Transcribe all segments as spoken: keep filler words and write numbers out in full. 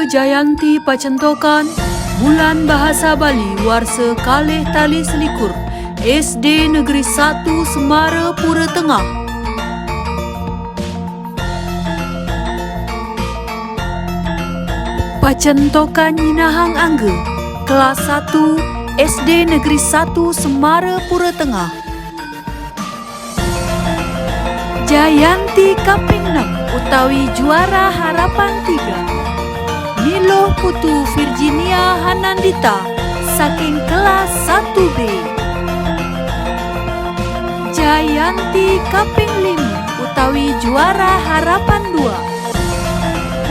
Jayanti Pacentokan, Bulan Bahasa Bali, warsa kalih tali selikur, S D Negeri Satu Semarapura Tengah. Pacentokan nyinahang angga, kelas satu, S D Negeri Satu Semarapura Tengah. Jayanti kaping enam utawi juara harapan tiga, Niluh Putu Virginia Hanandita saking kelas satu B. Jayanti kaping lima utawi juara harapan dua,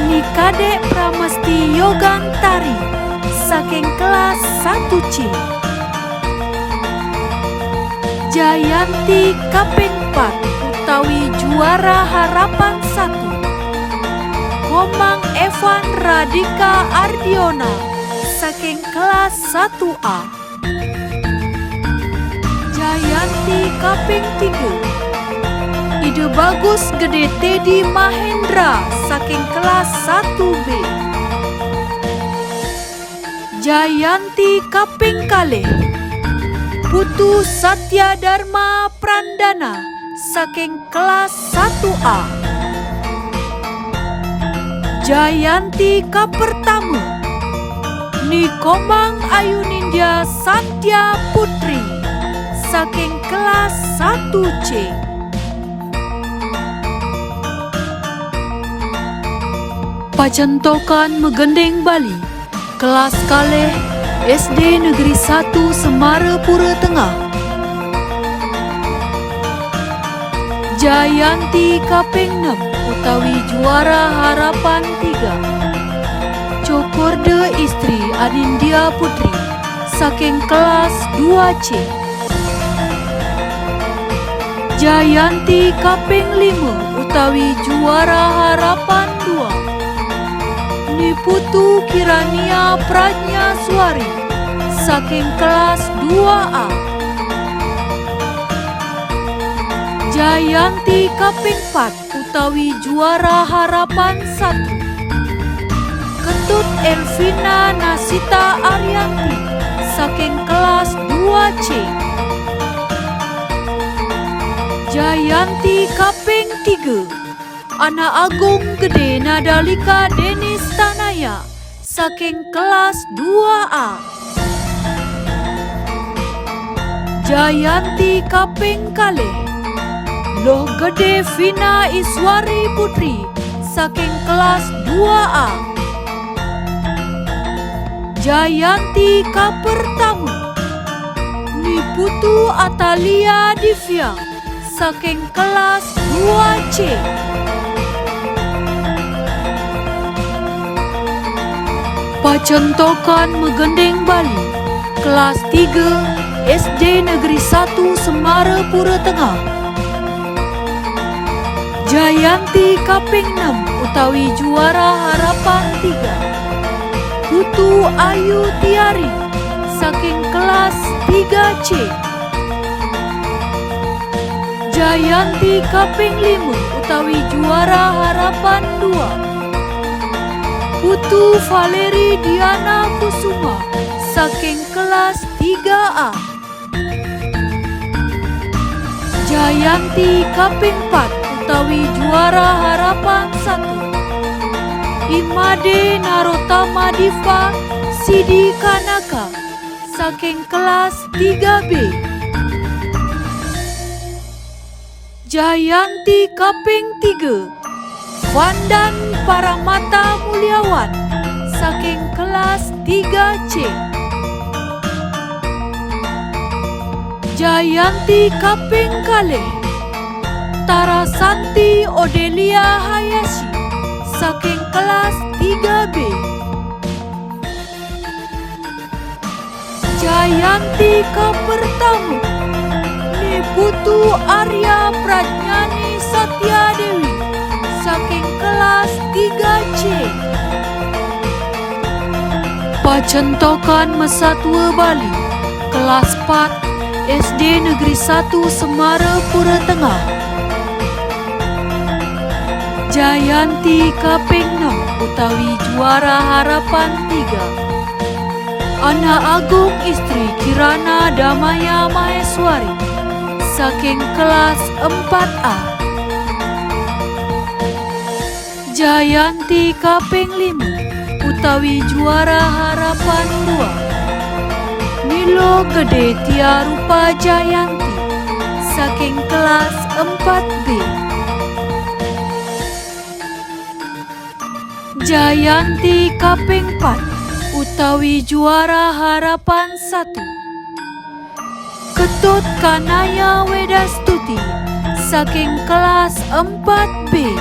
Ni Kadek Pramesti Yogantari saking kelas satu C. Jayanti kaping empat utawi juara harapan satu, Komang Evan Radika Ardiona saking kelas satu A. Jayanti kaping tiga, Ida Bagus Gede Teddy Mahendra saking kelas satu B. Jayanti kaping kalih, Putu Satya Dharma Prandana saking kelas satu A. Jayanti kapertama, Ni Komang Ayu Nindya Santya Putri saking kelas satu C. Pacentokan magending Bali, kelas kalih, S D Negeri Satu Semarapura Tengah. Jayanti kaping enam utawi juara harapan tiga, Cokorda Istri Anindya Putri saking kelas dua C. Jayanti kaping lima utawi juara harapan dua, Ni Putu Kirania Prajna Suari saking kelas dua A. Jayanti kaping empat utawi juara harapan satu, Ketut Elvina Nasita Arianti saking kelas dua C. Jayanti kaping tiga, Anak Agung Gede Nadalika Denis Tanaya saking kelas dua A. Jayanti kaping kalih, Luh Gede Vina Iswari Putri saking kelas dua A. Jayanti kapertama, Ni Putu Atalia Divya saking kelas dua C. Pacentokan magending Bali, kelas tiga, S D Negeri Satu Semarapura Tengah. Jayanti kaping enam utawi juara harapan tiga, Putu Ayu Tiari saking kelas tiga C. Jayanti kaping lima utawi juara harapan dua, Putu Valeri Diana Kusuma saking kelas tiga A. Jayanti kaping empat utawi juara harapan satu, Imade Narotama Diva Sidi Kanaka saking kelas tiga B. Jayanti kaping tiga, Vandan Paramata Mulyawan saking kelas tiga C. Jayanti kaping kalih, Tarasanti Odelia Hayashi saking kelas tiga B. Jayanti kapertama, Ni Putu Arya Prajnani Satya Dewi saking kelas tiga C. Pacentokan masatua Bali, kelas empat, S D Negeri Satu Semarapura Tengah. Jayanti kaping enam utawi juara harapan tiga, Ana Agung Istri Kirana Damaya Maheswari saking kelas empat A. Jayanti kaping lima utawi juara harapan dua, Nilo Gede Tia Rupa Jayanti saking kelas empat B. Jayanti kaping pat utawi juara harapan satu, Ketut Kanaya Wedastuti saking kelas empat B.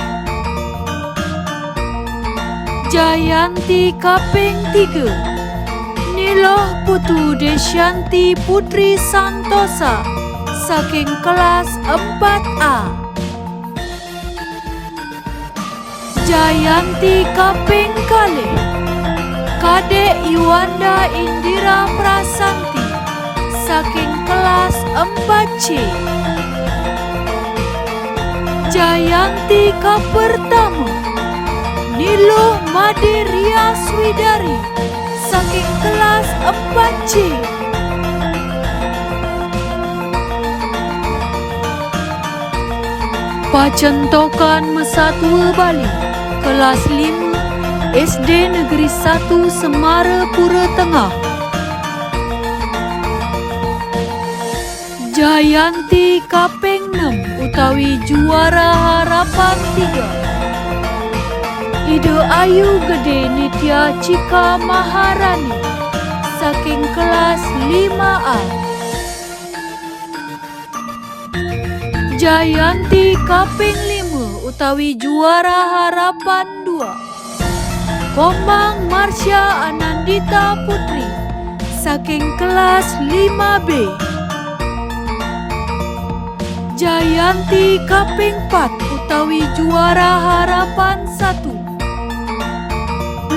Jayanti kaping tiga, Niloh Putu Desyanti Putri Santosa saking kelas empat A. Jayanti kaping kalih, Kadek Iwanda Indira Prasanti saking kelas empat C. Jayanti kapertama, Niluh Made Rias Widari saking kelas empat C. Pacentokan Masatua Bali, kelas lima, S D Negeri satu Semarapura Tengah. Jayanti kaping enam utawi juara harapan tiga, Ida Ayu Gede Nitya Cika Maharani saking kelas lima A. Jayanti kaping lima utawi juara harapan dua, Komang Marsha Anandita Putri saking kelas lima B. Jayanti kaping pat utawi juara harapan satu,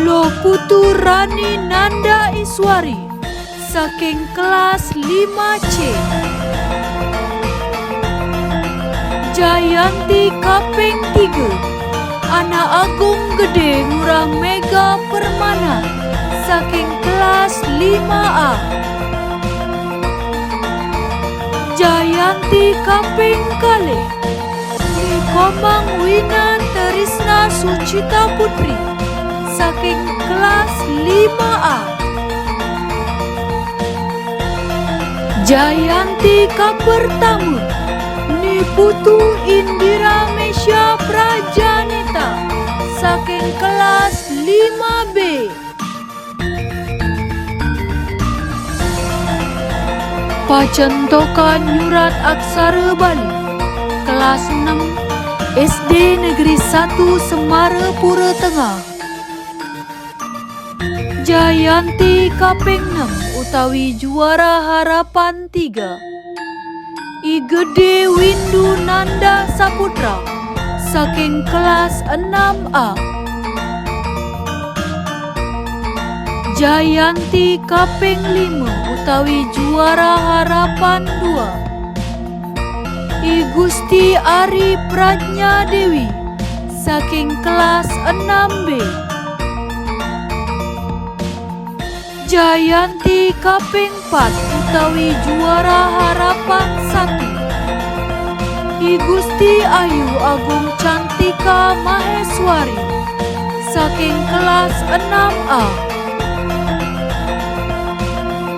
Lo Putu Rani Nanda Iswari saking kelas lima C. Jayanti kaping tiga, Ana Agung Gede Ngurah Mega Permana saking kelas lima A. Jayanti kaping kalih, Ni Komang Wina Trisna Sucita Putri saking kelas lima A. Jayanti kapertama, Ni Putu Indira Mesya Prajanita saking kelas lima B. Pacentokan nyurat aksara Bali, kelas enam, S D Negeri satu Semarapura Tengah. Jayanti kaping enam utawi juara harapan tiga, I Gede Windu Nanda Saputra saking kelas enam A. Jayanti kaping lima utawi juara harapan dua, I Gusti Ari Prajna Dewi saking kelas enam B. Jayanti kaping pat utawi juara harapan satu, I Gusti Ayu Agung Cantika Maheswari saking kelas enam A.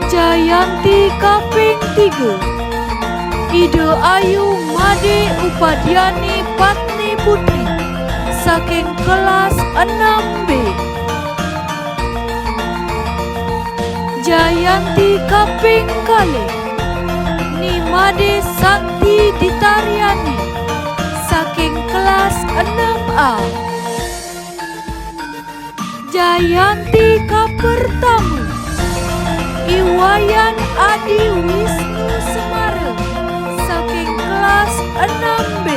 Jayanti kaping tiga, Ida Ayu Made Upadyani Patni Putri saking kelas enam B. Jayanti kaping kalih, Ni Made Santi Ditaryani saking kelas enam A. Jayanti kapertama, I Wayan Adi Wisnu Semara saking kelas enam B.